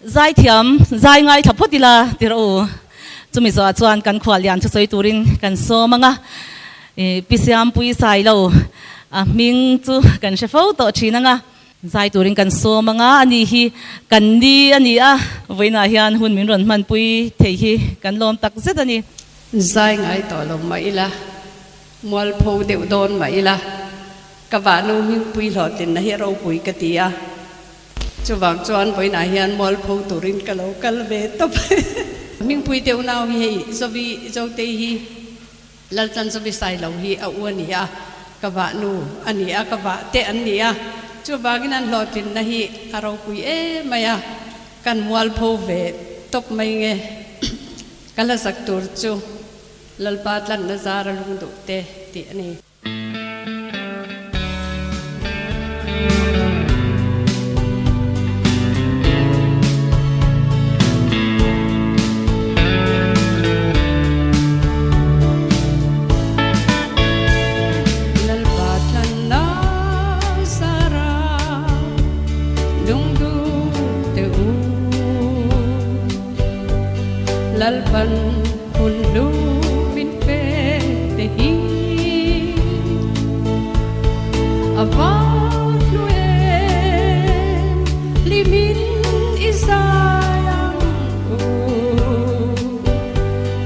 Zaithiam zai ngaithla phawt ila ti rawh u. Chumi zawhah chuan kan khuallian thusawi turin kan sawm ang a, Pi Siampui Sailo a hming chu kan hre fo tawh thin ang a. Zai turin kan sawm ang a, ani hi kan ni a ni a, vawiinah hian hun min rawn hmanpui thei hi kan lawm tak zet a ni. Zai ngai tawh lo mah ila, mualpho deuh dawn mah ila, ka vahnu hmingpui hlawhtlinna hi a ropui ka ti a. Chuvang chuan vawiinah hian mualpho turin ka lo kal ve tawp. Hmingpui deuh nau hi hei Zovi Zotei hi Lalchan Zovi Sailo hi a u a ni a, ka vah nu a ni a, ka vah te an ni a. Chuvangin an hlawhtlinna hi a ropui em mai a, kan mualpho ve tawp mai nge. Ka hlasak tur chu Lalpa tlanna zara lungduh te tih a ni. Lalpa tlanna zara lungduh teh u. Lalpan hun hlu min pe te hi a var hlu em hlimin i zai ang u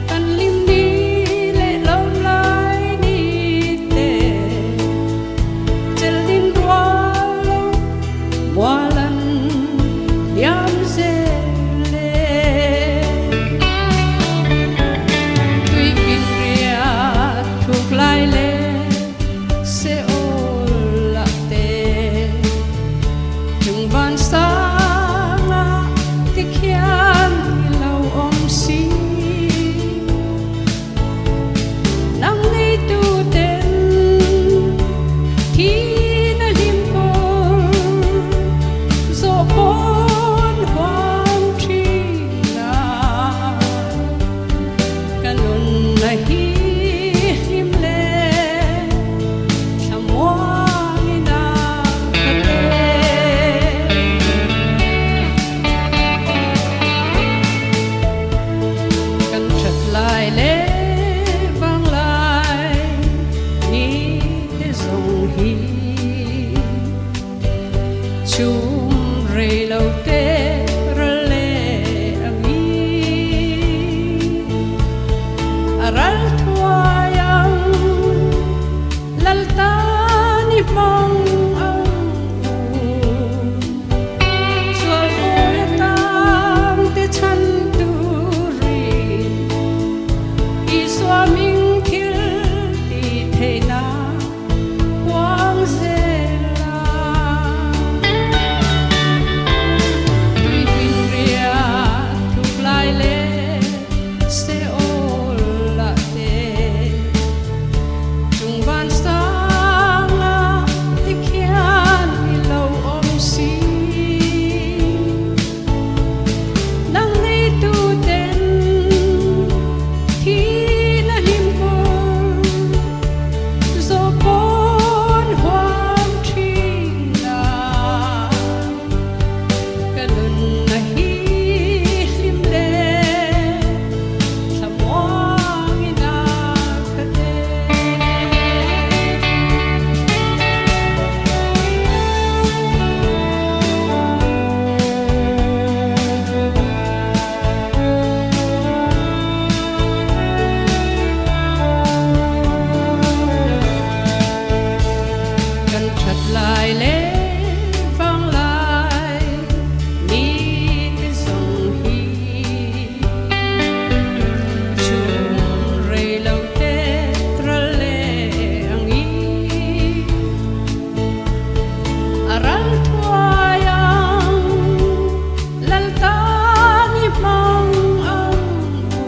kan hlim ni leh lawm lai ni te chelhin rual lo mual an liam zel e. Tui fin riat thuk lai le se awl ah te chung van sang ah tikhian i lo awm si. Nang neitu ten thin a hlim kawr zawh pawn huam thin a, ka nunna hi hlim le thlamuangin a khat e. Kan that lai le vang lai ni te zawng hi chum rei lo te ral le ang i a ral thuai ang lal tan i hmang ang u. Sual pawi atan te chhan turin Isua ming thil ti theihna huang zel a. Tui finriat thuk lai leh Seol ah te chung van sang ah tikhian i lo awm si. Nang neitu ten thin a hlim kur zawh pawn huam thin a. Ka nunna hi hlim le thlamuangin a khat e. Kan that lai le vang lai ni te zawng hi chhung rei lo te ral le ang i a ral thuai ang lal tan i hmang ang u.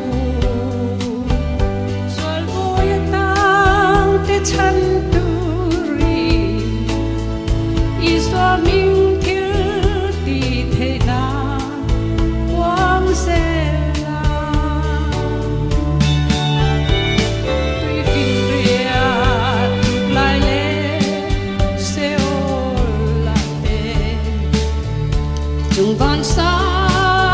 Sual bawi atang te chhan turin Isua ming thil ti theihna huam zel a. Tui finriat tuk lai le Seol ah te chung van sang.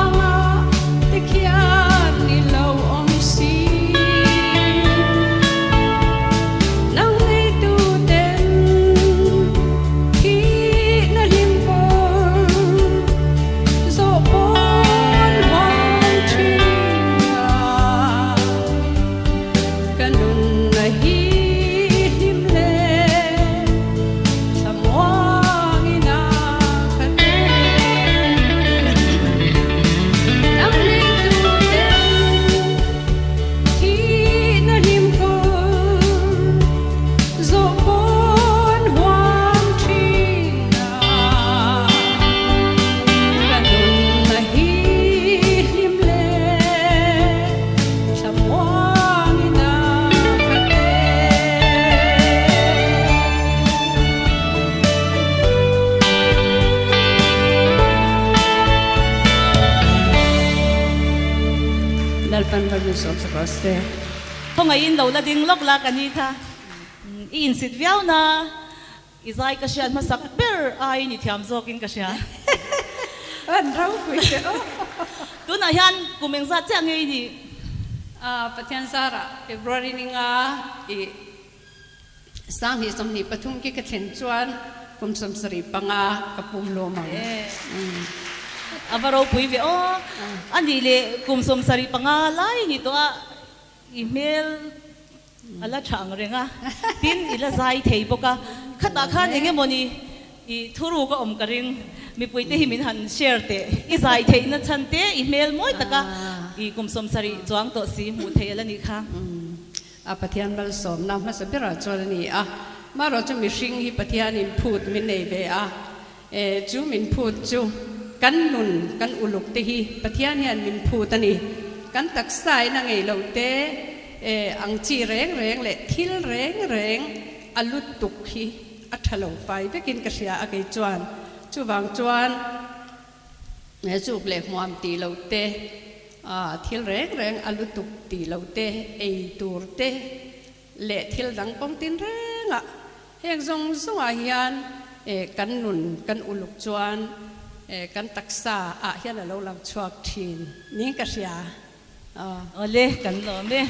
Lalpan va min sawm sak rawh se. Khawngaihin lo la ding lawk la ka ni kha. I insit viau na i zai ka hriat hmasak ber aiin i thiam zawkin ka hria. An ropui che aw. Tunah hian kum engzat chiah nge i nih? Pathian zarah February ni nga i Sanghnih 23 khi ka thlen chuan kum 75 ka pum lawm ang. A va ropui ve aw. A nih leh kum 75 lai ni tawh a i hmel a la tha ang reng a, tin i la zai thei bawk a. Khatah khan eng emawni i thuruk a awm ka ring. Mipuite hi min han share teh. I zai theihna chhan te i hmel mawi taka i kum 70 chuang tawh si hmuh theih a la nih kha. A Pathian malsawmna hmasa berah chuan a ni a. Marawh chu mihring hi Pathianin phut min nei ve a, e, chu min phut chu kan nun, kan uluk te hi Pathian hian min phut a ni. Kan taksain a ngei lo te, e, ang chi reng reng leh thil reng reng a lutuk hi a tha lo fai vekin ka hria a kei chuan. Chuvang chuan Zuk leh hmuam tih loh te, thil reng reng a lutuk tih loh te, ei tur te leh thil dang kawng tin rengah heng zawng zawngah hian kan nun kan uluk chuan kan taksa ah hian a lo lang chhuak thin niin ka hria. Awle, kan lawm e.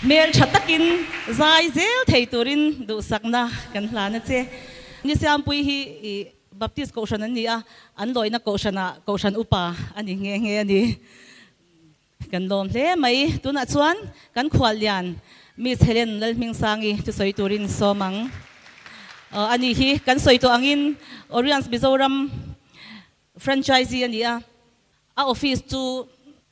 Hmel tha takin zai zel thei turin duhsakna kan hlan a che. Ni Siampui hi i Baptist Kohhran an ni a, an lawihna Kohhranah Kohhran Upa a ni nghe nghe a ni. Kan lawm hle mai. Tunah chuan kan khuallian Miss Helen Lalhmingsangi thusawi turin sawm ang. A ni hi kan sawi tawh angin Oriens Mizoram franchisee a ni a, a office chu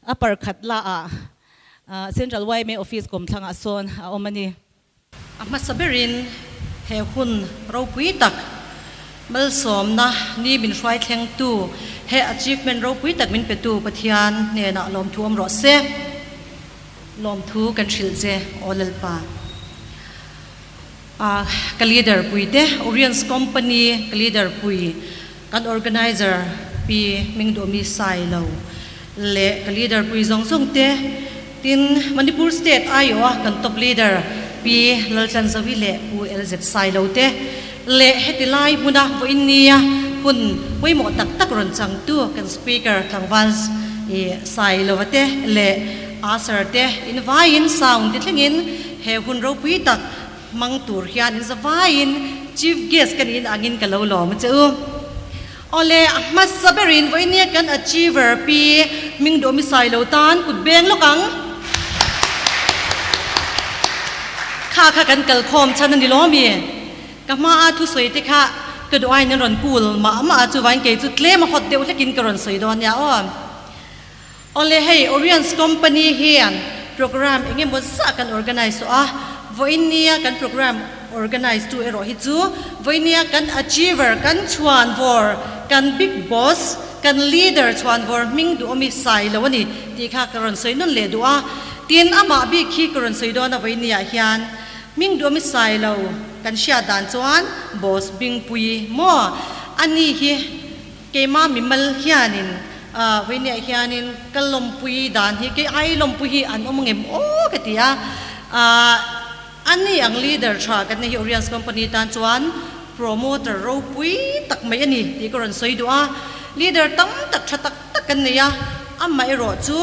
a parkhat la ah Central yma office kawmthlangah sawn a awm a ni. A hmasa berin he hun ropui tak malsawmna ni min hruai thlengtu, he achievement ropui tak min petu Pathian hnenah lawmthu awm rawh se. Lawmthu kan hrilh che aw Lalpa. Ka leader pui te, Oriens Company ka leader pui, kan organizer Pi Hmingduhmi Sailo leh ka leader pui zawng zawng te, tin Manipur State aiawha kan top leader Pi Laltlanzawi leh Pu LZ Sailo te leh heti lai hmuna vawiin nia hun pawimawh tak tak rawn changtu kan Speaker tlangval Sailova te leh Asher te invaiin sound te thlengin he hun ropui tak hmang tur hian inzavaiin Chief Guest ka niin angin ka lo lawm a che u. Awle, a hmasa berin vawinia kan achiever Pi Hmingduhmi Sailo tan kut beng lawk ang. Kha kha kan kal khawm chhan a ni lo ami? Ka hmaa thusawi te kha ka duh aiin an rawn kul mah mah a, chuvain kei chu tlem a hawt deuh hlekin ka rawn sawi dawn nia aw. Awle hei Oriens Company hian program eng emaw zah kan organise tawh a, vawiin nia kan program organise tu erawh hi chu vawiin nia kan achiever, kan chhuanvawr, kan big boss, kan leader chhuanvawr hming duhawmi sai lo a ni tih kha ka rawn sawi nawn leh duh a. Tin, amah bik hi ka rawn sawi dawn a vawiin niah hian hming duhawmi sai lo kan hriat dan chuan boss Bingpui maw a ni hi. Keimah mimal hianin Vawinia hianin ka lawmpui dan hi kei ai lawmpui hi an awm ngem aw ka ti a, a ni ang leader tha kan nei hi Oriens Company tan chuan promoter ropui tak mai a ni tih ka rawn sawi duh a, leader tam tak tha tak tak kan nei a, amaherawh chu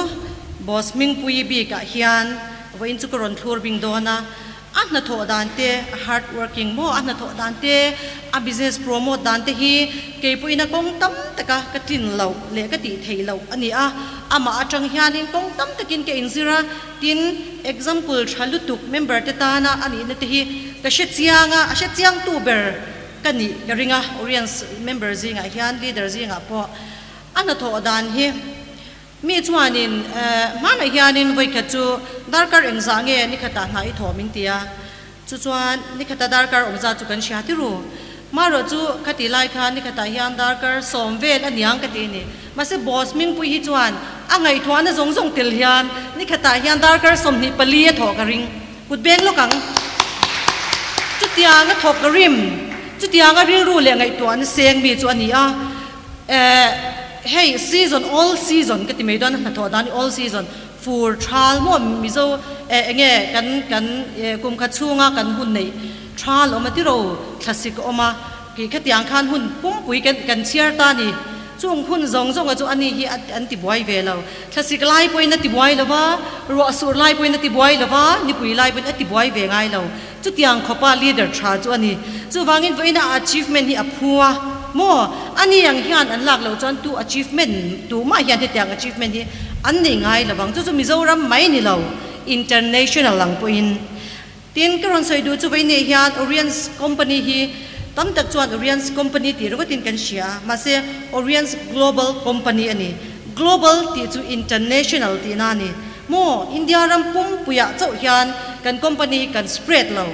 boss Hmingpuii bikah hian vawiin chu ka rawn thlur bing dawn a. A hnathawh dan te, a hard working maw, a hnathawh dan te, a business promote dan te hi kei pawhin a kawng tam taka ka tlin loh leh ka tih theih loh a ni a. Amah atang hianin kawng tam takin ka inzir a, tin example tha lutuk member te tana a nihna te hi ka hre chiang a, a hre chiangtu ber ka nih ka ring a, Oriens member zingah hian leader zingah pawh a hnathawh dan hi. Mi chuanin, Hmanah hianin vawikhat chu darkar engzah nge nikhatah hna i thawh min ti a, chu chuan nikhata darkar awmzat chu kan hria tiru. Hmarawh chu ka ti lai khan nikhatah hian darkar sawm vel a niang ka ti a ni. Mahse boss Mingpui hi chuan a ngaihtuahna zawng zawng tel hian nikhatah hian darkar 24 a thawh ka ring. Kut beng lawk ang. Chutianga thawk ka rim, chutianga rilru leh ngaihtuahna seng mi chu a ni a. Eh, hei season, all season ka ti mai dawn a, hnathawh dan hi all season. Fur thal maw Mizo eh enge kan kan kum khat chhunga kan hun neih thal awm a tiro thlasik a awm a kih khatiang khan hun pumpui kan kan chhiar ta a ni. Chung hun zawng zawnga chu ani hi an ti buai ve lo. Thlasik lai pawhin a ti buai lo va, ruah sur lai pawhin a ti buai lo va, nipui lai pawhin a ti buai ve ngai lo. Chutiang khawpa leader tha chu a ni. Chuvangin vawiina a achievement hi a phu a maw? Ani ang hian an lak loh chuan tu achievement tumah hian hetiang achievement hi an nei ngai lo vang. Chu chu Mizoram mai ni lo, international ang pawhin. Tin, ka rawn sawi duh chu vawiin nei hian Oriens company hi tam tak chuan Oriens company tih ringawtin kan hria a, mahse Oriens Global Company a ni. Global tih chu international tihna a ni. Maw, India ram pumpuiah chauh hian kan company hi kan spread lo.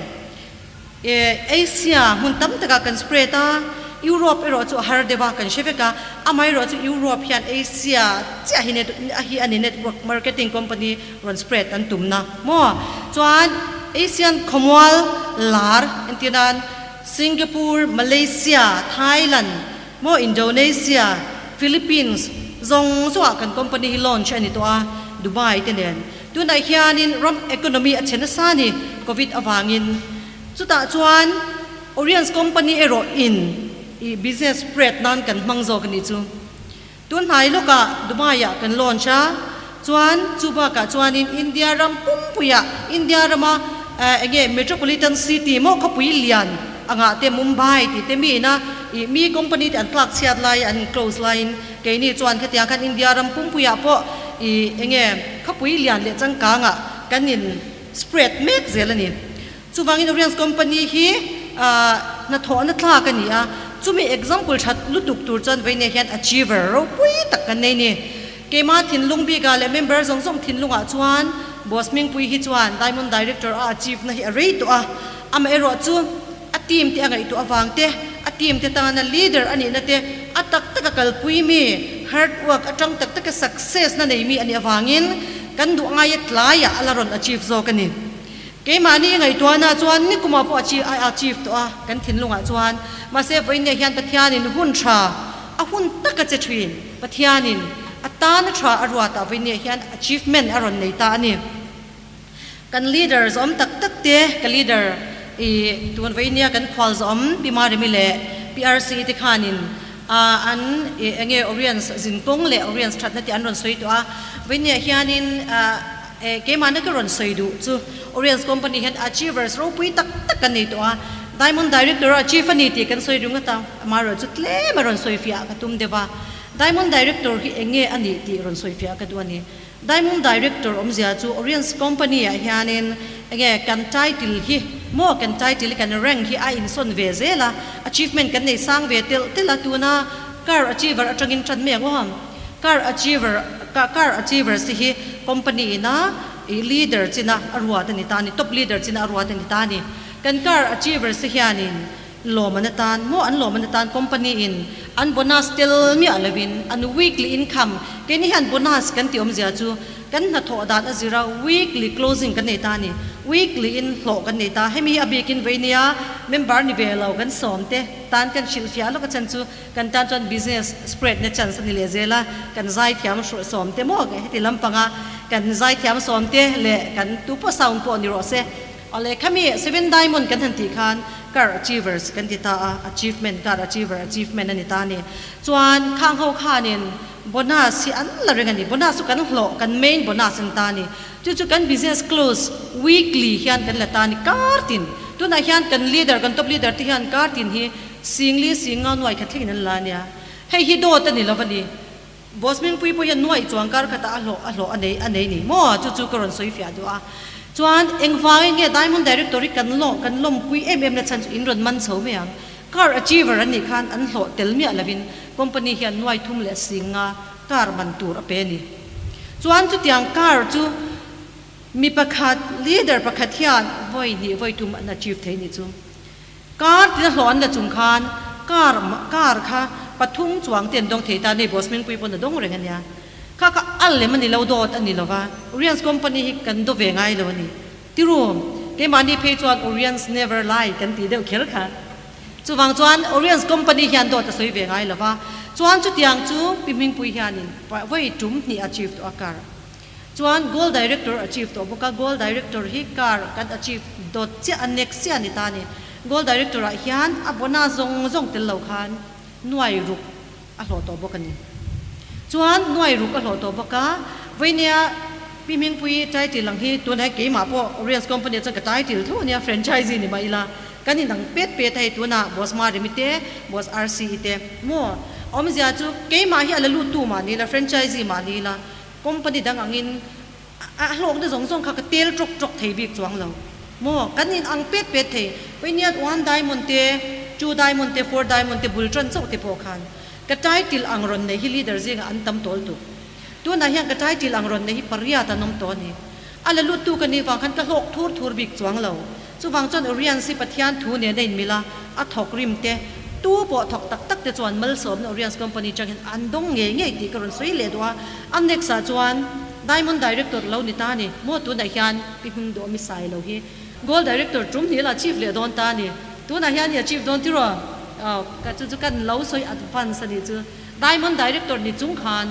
Asia hmun tam takah kan spread a, Europe erawh chu a har deuh a, kan hre vek a, amaherawh chu Europe hian Asia chiah hi hi a ni network marketing company rawn spread an tumna maw? Chuan Asian khawmual lar entir nan Singapore, Malaysia, Thailand maw Indonesia, Philippines zawng zawngah kan company hi launch a ni tawh a, Dubai te nen. Tunah hianin ram economy a chhe nasa a ni Covid avangin. Chutah chuan Oriens company erawh in i business spread nan kan hmang zawk a nih chu. Tun hnai lawkah Dubai ah kan launch a, chuan chu bakah chuanin India ram pumpuiah India rama enge metropolitan city maw khawpui lian angah te Mumbai tih te mi ina ih mi company te an tlak chhiat lai an close laiin keini chuan khatiang khan India ram pumpuiah pawh ih enge khawpui lian leh changkangah kan in spread mek zel a ni. Chuvangin Oriens Company hi hnathawhna tlak a ni a, chumi example that lutuk tur chuan vawinia hian achiever ropui tak kan nei ni. Keima thinlung bikah leh member zawng zawng thinlungah chuan Boss Hmingpui hi chuan Diamond Director a achieve na hi a rei tawh a, amaherawh chu a team te a ngaihtuah avang te, a team te tana leader a nihna te, a tak taka kalpui mi, hard work atang tak taka success na nei mi a nih avangin kan duh aia tlaiah a la rawn achieve zawk a ni. Keimahni i ngaihtuahna chuan nikumah pawh a achieve tawh a, kan thinlungah chuan. Mahse, vawiinne hian Pathianin hun tha, a hun taka che thin Pathianin a tana tha a ruatah vawiinne hian achievement a rawn nei ta a ni. Kan leader zawm tak tak te, ka leader i tun vawiinnia kan khual zawm Pi Maremi leh Pi RC te khanin an enge Oriens zinkawng leh Oriens thatna te an rawn sawi tawh a. Vawiinne hianin Eh, keimahna ka rawn sawi duh chu Oriens Company hian achievers ropui tak tak kan nei tawh a, Diamond Director a achieve a ni tih kan sawi ringawt a, amaherawh chu tlem a rawn sawi fiah ka tum deuh a, Diamond Director hi eng nge a nih tih rawn sawi fiah ka duh a ni. Diamond Director awmzia chu Oriens Company ah hianin eng nge kan title hi maw kan title hi kan rank hi a insawn ve zel a, achievement kan nei sang ve telh telh a, tuna car achiever atangin tan mai ang aw. Car achiever Car achievers te hi company ina ih leader china a ruat a ni ta a ni, top leader china a ruat a ni ta a ni. Kan car achievers te hianin lawm an atan maw an lawm an atan company in an bonus tel miah lovin an weekly income keini hian bonus kan tih awmzia chu kan hnathawh dan a zira weekly closing kan nei ta a ni. Weekly in hlawh kan nei ta. Hemi hi a bikin veinia member ni ve lo kan sawm te tan kan hrilhfiah lawk a chan chu Kan tan chuan business spread na chance a ni leh zel a, kan zaithiam hruai sawm te maw heti lampanga kan zaithiam sawm te leh kan tu pawh sound pawh ni rawh se. Awle khami seven diamond kan han tih khan car achievers kan ti ta a, achievement car achiever achievement a ni ta a ni. Chuan khang ho khanin bonus hi an la reng a ni, bonus chu kan hlawh kan main bonus a ni ta a ni. Chu chu kan business close weekly hian kan la ta a ni kar tin. Tunah hian kan leader kan top leader te hian kar tin hi Singli singa nuai khat thlengin an la a nia. Hei hi dawt a ni lo va ni. Boss Mingpui pawh hian nuai chuang kar khatah a hlawh a hlawh a nei a nei ni maw? Chu chu ka rawn sawi fiah duh a. Chuan engvangin nge Diamond Directory kan lawh kan lawmpui em em na chhan chu in rawn man chho mai ang. Car achiever an nih khan an hlawh tel miah lovin company hian nuai thum leh singa car man tur a pe a ni. Chuan chutiang car chu mi pakhat leader pakhat hian vawi hnih vawi thum an achieve thei ni chu. Kar tina hlawh an la chung khan kar kar kha pathum chuang te an dawng thei ta nei boss Mingpui pawn a dawng reng a nia. Kha kha a lem a ni lo dawt a ni lo va, Oriens company hi kan daw ve ngai lo a ni. Tiru, keimahni phei chuan Oriens never lie kan tih deuh kher kha. Chuvang chuan Oriens company hian dawt a sawi ve ngai lo va, chuan chutiang chu Pi Hmingpui hianin vawi tum hnih a achieve tawh a kar. Chuan Gold Director achieve tawh bawk a, Gold Director hi car kan achieve dawt chiah a next chiah a ni ta a ni. Gold Director ah hian a bonus zawng zawng tel lo khan nuai ruk a hlawh tawh bawk a ni. Chuan nuai ruk a hlawh tawh bawk a, Vainia Pi Hmingpui title ang hi tunah hian keimah pawh Oriens Company ah chuan ka title tho a nia, franchisee ni mah ila kan inang pet pet a hei tunah Boss Maremi te, Boss RCE te maw awmzia chu keimah hi a la lut tu mah ni ila, franchisee mah ni ila Company dang angin a hlawkna zawng zawng kha ka tel tawk tawk thei bik chuang lo maw? Kan in ang pet pet thei. Pawihniat one diamond te, two diamond te, four diamond te bul tan chauh te pawh khan ka title ang rawn nei hi leader zingah an tam tawl tuk. Tunah hian ka title ang rawn nei hi pariat an awm tawh a ni. A la lut tu ka nih vang khan ka hlawk thur thur bik chuang lo. Chuvang chuan Oriens hi Pathian thu nen a inmil a, a thawk rim te, tu pawh thawk tak tak te chuan malsawmna Oriens Company chang hian an dawng ngei ngei tih ka rawn sawi leh duh a. A next ah chuan Diamond Director lo ni ta a ni maw tunah hian Pi Hming Duhawm i sai lo hi Gold Director tum hnih la achieve leh dawn ta a ni. Tunah hian i achieve dawn tiraw? Aw, ka chu chu kan lo sawi advance a nih chu. Diamond Director ni chung khan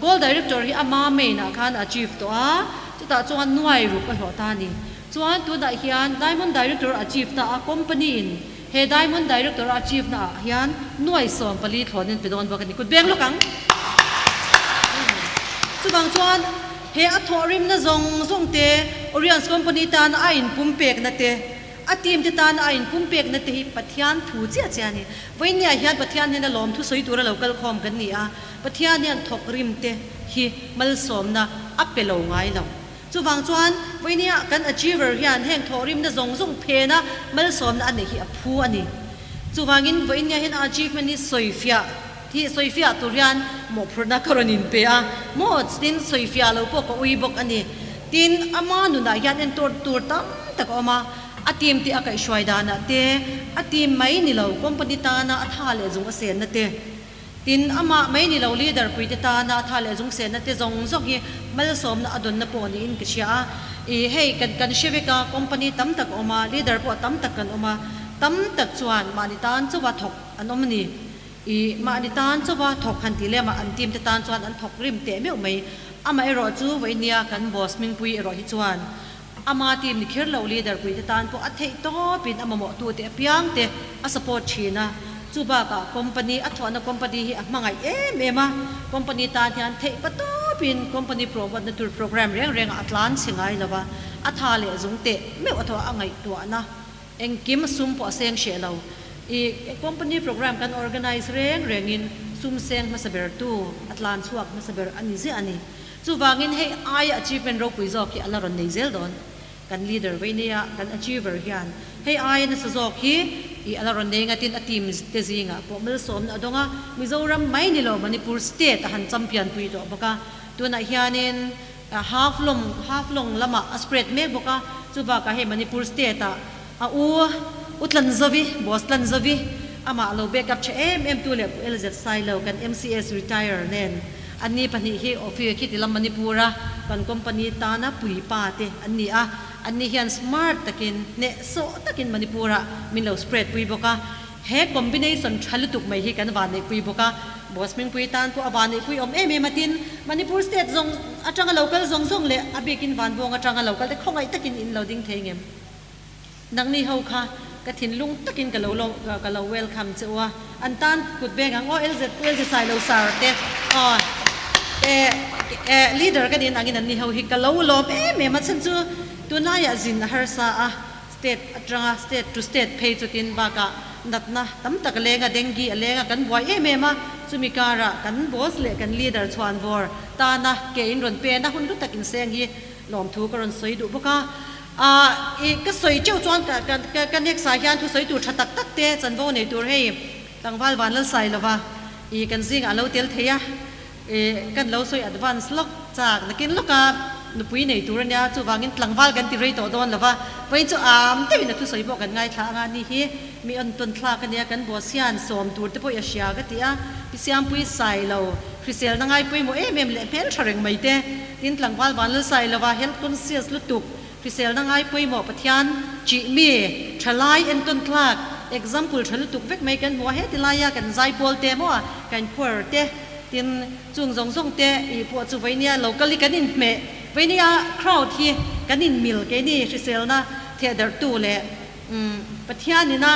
Gold Director hi ama main ah khan achieve tawh a, chutah chuan nuai ruk a hlawh ta a ni. Chuan tunah hian Diamond Director achieve ta a, company in he Diamond Director a achieve na ah hian nuai 14 thlawn in pe dawn bawk a ni. Kut beng lawk ang. Chuvang chuan he a thawhrimna zawng zawng te, Oriens company tana a inpumpekna te, A team te tana a inpumpekna te hi Pathian thu chiah chiah a ni. Vawinia hian Pathian hian a lawm thusawi tura lo kal khawm kan ni a, Pathian hian thawk rim te hi malsawmna a pe lo ngai lo. Chuvang chuan vawinia kan achiever hian heng thawh rimna zawng zawng phena malsawmna a neih hi a phu a ni. Chuvangin vawinia hian a achievement hi sawifiah hi sawifiah tur hian mawhphurhna ka rawn inpe a, maw tin sawifiah lo pawh ka ui bawk a ni. Tin, ama nunah hian entur tur tam tak a awm a, a team te a kaihhruai danah te, a team mai ni lo company tana a tha leh zung a senna te, tin, amah mai ni lo leader pui te tana a tha leh zung senna te zawng zawng hi malsawmna a dawnna pawh niin ka hria a. Ih, hei kan kan hre vek a, company tam tak a awm a, leader pawh tam tak kan awm a, tam tak chuan mahni tan chauha thawk an awm a ni. Ih, mahni tan chauha thawk han tih lem ah an team te tan chuan an thawk rim teh meuh mai. Amaherawh chu vawinia kan boss hmingpui erawh hi chuan ama team ni kher lo leader pui te tan pawh a theih tawpin a mamawh tu te apiang te a support thin a. Chu bakah company a thawhna company hi a hmangaih em em a, company tan hian theih pa tawpin company promote na tur program reng reng ah a tlan chhe ngai lo a, a tha leh zung teh meuh a thawh a ngaihtuahna. Engkim sum pawh a seng hreh lo. I company program kan organize reng rengin sum seng hmasa ber tu, a tlan chhuak hmasa ber a ni ziah a ni. Chuvangin hei aia achievement ropui zawk hi a la rawn nei zel dawn. Kan leader vei nia kan achiever hian hei aia nasa zawk hi i a la rawn nei ngatin a team te zingah pawh malsawmna a dawng a, Mizoram mai ni lo Manipur state a han champion pui tawh bawk a. Tunah hianin Half long half long lamah a spread mek bawk a, chubakah hei Manipur state ah a u U Tlanzovi, Boss Tlanzovi, amah lo back up tha em em tu leh Pu LZ Sailo kan MCS retire nen anni pahnih hi office khi tilam Manipur a kan company tana puipa te an ni a, anni hian smart takin hnehsawh takin Manipur ah min lo spread pui bawk a. He combination tha lutuk mai hi kan vanneihpui bawk a, Boss Hmingpui tan pawh a vanneihpui awm em em a tin, Manipur state zawng atanga lo kal zawng zawng leh a bikin Vanbuang atanga lo kal te khawngaih takin in lo ding thei ngem? Nangni ho kha ka thinlung takin ka lo ka lo welcome che u a, an tan kut beng ang aw LZ Pu LZ Sailo sir te aw e e leader ka nin angin anni ho hi ka lo lawm em em a chhan chu tunlaiah zin a harsa a, State atanga state to state phei chu tin bakah natna tam tak a leng a, dengue a leng a, kan buai em em a, chumi karah kan boss leh kan leader chhuan vawr tana ke in rawn pen a, hun hlu tak inseng hi lawmthu ka rawn sawi duh bawk a. Ah, i ka sawi teuh chuan ka ka ka next ah hian thusawi tur tha tak tak te chanvo nei tur hei tlangval van lal sai lova i kan zingah a lo tel thei a. I kan lo sawi advance lawk chak nakin lawka nupui nei tur ania, chuvangin tlangval kan ti rei tawh dawn lova, vawiin chu am deuhin a thusawi pawh kan ngaithla anga ni hi mi awn tawn thlak ania, kan boss hian sawm tur te pawh i a hria ka ti a, pi Siampui sai lo hriselna ngai pawimawh em em leh hmel tha reng mai te, tin tlangval van lal sai lova health conscious lutuk hriselna ngai pawimawh Pathian chih mi thalai entawn thlak example tha lutuk vek mai kan hmu a, heti laia kan zaipawl te maw kan choir te. Tin, chung zawng zawng te i pawh chu vawinia local i kan inhmeh Veinia crowd hi kan in mil keini hriselna thehdarhtu leh Pathian ina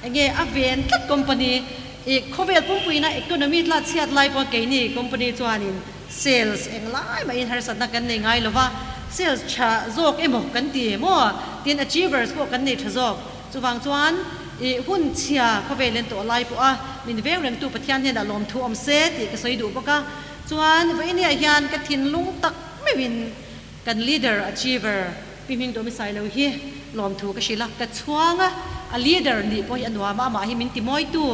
enge a ven tlat company i khawvel pumpuina economy tla chhiat lai pawh keini company chuanin sales englai mahin harsatna kan nei ngai lova, sales tha zawk emaw kan ti maw? Tin achievers pawh kan nei tha zawk. Chuvang chuan i hun chhia khawvel en tawh lai pawha min veng rengtu Pathian hnenah lawmthu awm se tih ka sawi duh bawk a. Chuan vawinia hian ka thinlung tak meuhin kan leader achiever Pi Hming Dawmi Sailo hi lawmthu ka hrilh a, ka chhuang a, a leader nih pawh hi a nuam a, amah hi min timawitu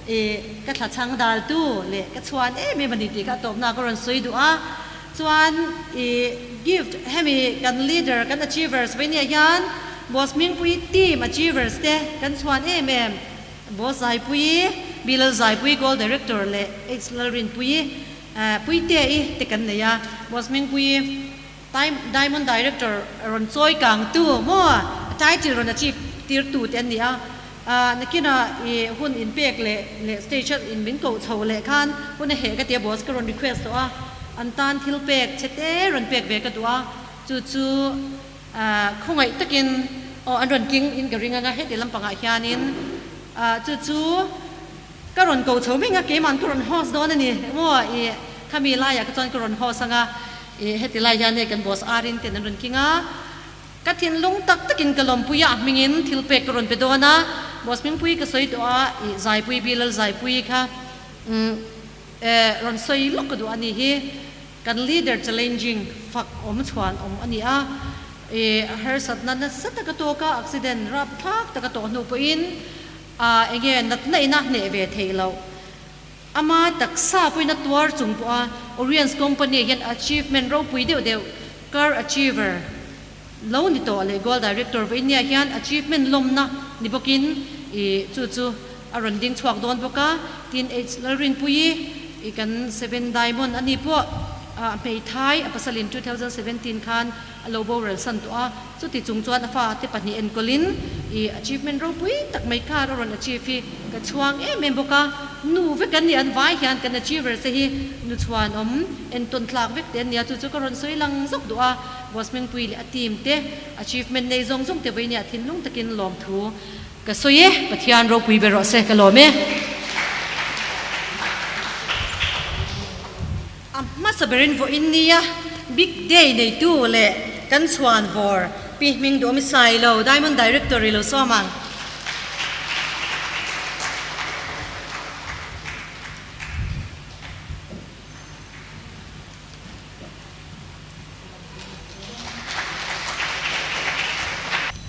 i ka thla chhang daltu leh ka chhuan em em a ni tih kha a tawpna ka rawn sawi duh a. Chuan i gift hemi kan leader kan achievers vawinia hian Boss Hmingpui team achievers te kan chhuan em em. Boss Zaipuii, Bilal Zaipuii Gold Director leh H Lalrinpuii, Puite-i te kan nei a. Boss Hmingpuii Diamond Director rawn chawi kangtu maw title rawn achieve tirtu te an ni a. Nakinah i hun inpek leh leh stage a in min koh chho leh khan hun a heh ka tia boss ka rawn request tawh a, an tan thil pek che te rawn pek ve ka duh a, chu chu khawngaih takin aw an rawn king in ka ring anga heti lampangah hianin chu chu ka rawn ko chho meng a, keimahn ka rawn host dawn a ni maw i khami laiah ka chuan ka rawn host anga i heti lai hian hei kan boss Arin ten an rawn king a. Ka thinlung tak takin ka lawmpui a, a hmingin thil pek ka rawn pe dawn a, boss hmingpui ka sawi tawh a, ih Zaipui Bilal Zaipui kha umm eh rawn sawi lawk ka duh a ni hi, kan leader challenging fak awm chhuan awm a ni a, ih harsatna nasa taka tawk a, accident rapthlak taka tawh hnu pawhin ah enge natna ina hneh ve theih loh. Ama taksa pawhin a tuar chung pawha Oriens Company hian achievement ropui deuh deuh Car Achiever lo ni tawh leh Gold Director va India hian achievement lawmna ni bawkin ih chu chu a rawn ding chhuak dawn bawk a. Tin H Lalrinpuii ih kan Seven Diamond a ni pawh ah hmeithai a pasalin 2017 khan a lo boral san tawh a, chuti chung chuan a fa te pahnih enkawlin ih achievement ropui tak mai kha a rawn achieve hi ka chhuang em em bawk a, nu vek an nih an vai hian kan achievers te hi nu chhuan awm entawn tlak vek te an nia, chu chu ka rawn sawi lang zawk duh a, Boss Mengpui leh a team te achievement nei zawng zawng te vawinia thinlung takin lawmthu ka sawi e, Pathian ropui ber rawh se ka lawm e. A hmasa berin vawiin nia Big Day neitu leh kan chhuan vawr Pi Hming Duhawmi Sailo, Diamond Director i lo sawm ang.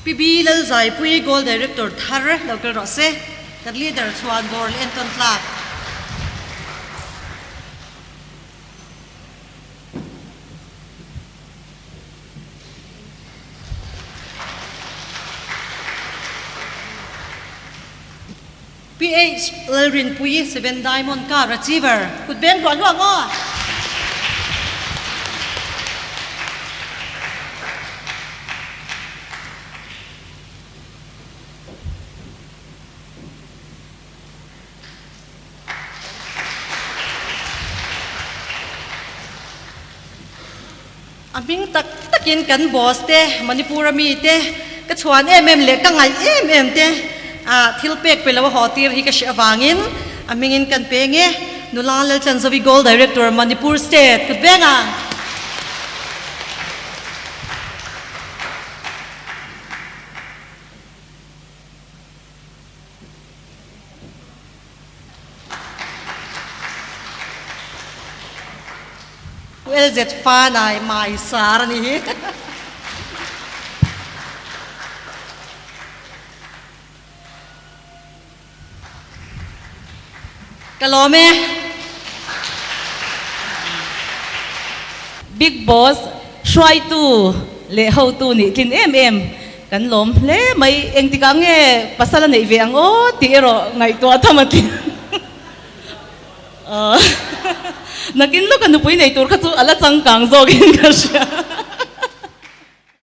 Pi Bi Lalzaipui, Gold Director thar lo kal rawh se. Kan leader chhuan vawr leh entawn tlak. PH Lalrinpuii Seven Diamond Car Achiever kut beng hluah hluah maw? A hming tak takin kan boss te, Manipur a mi te, ka chhuan em em leh ka ngaih em em te ah thil pek pe lo a haw tir hi ka hriah avangin a hmingin kan pe nge Nula Laltlanzovi Gold Director Manipur State kut veng ang. Pu LZ Fanai mai sar a ni hi. Ka lawm e. Big Boss hruaitu leh hotu nih tlin em em kan lawm hle mai. Engtikah nge pasal a neih ve ang aw tih erawh ngaihtuah tham a tling. Nakin lawka nupui nei tur kha chu a la changkang zawkin ka hria.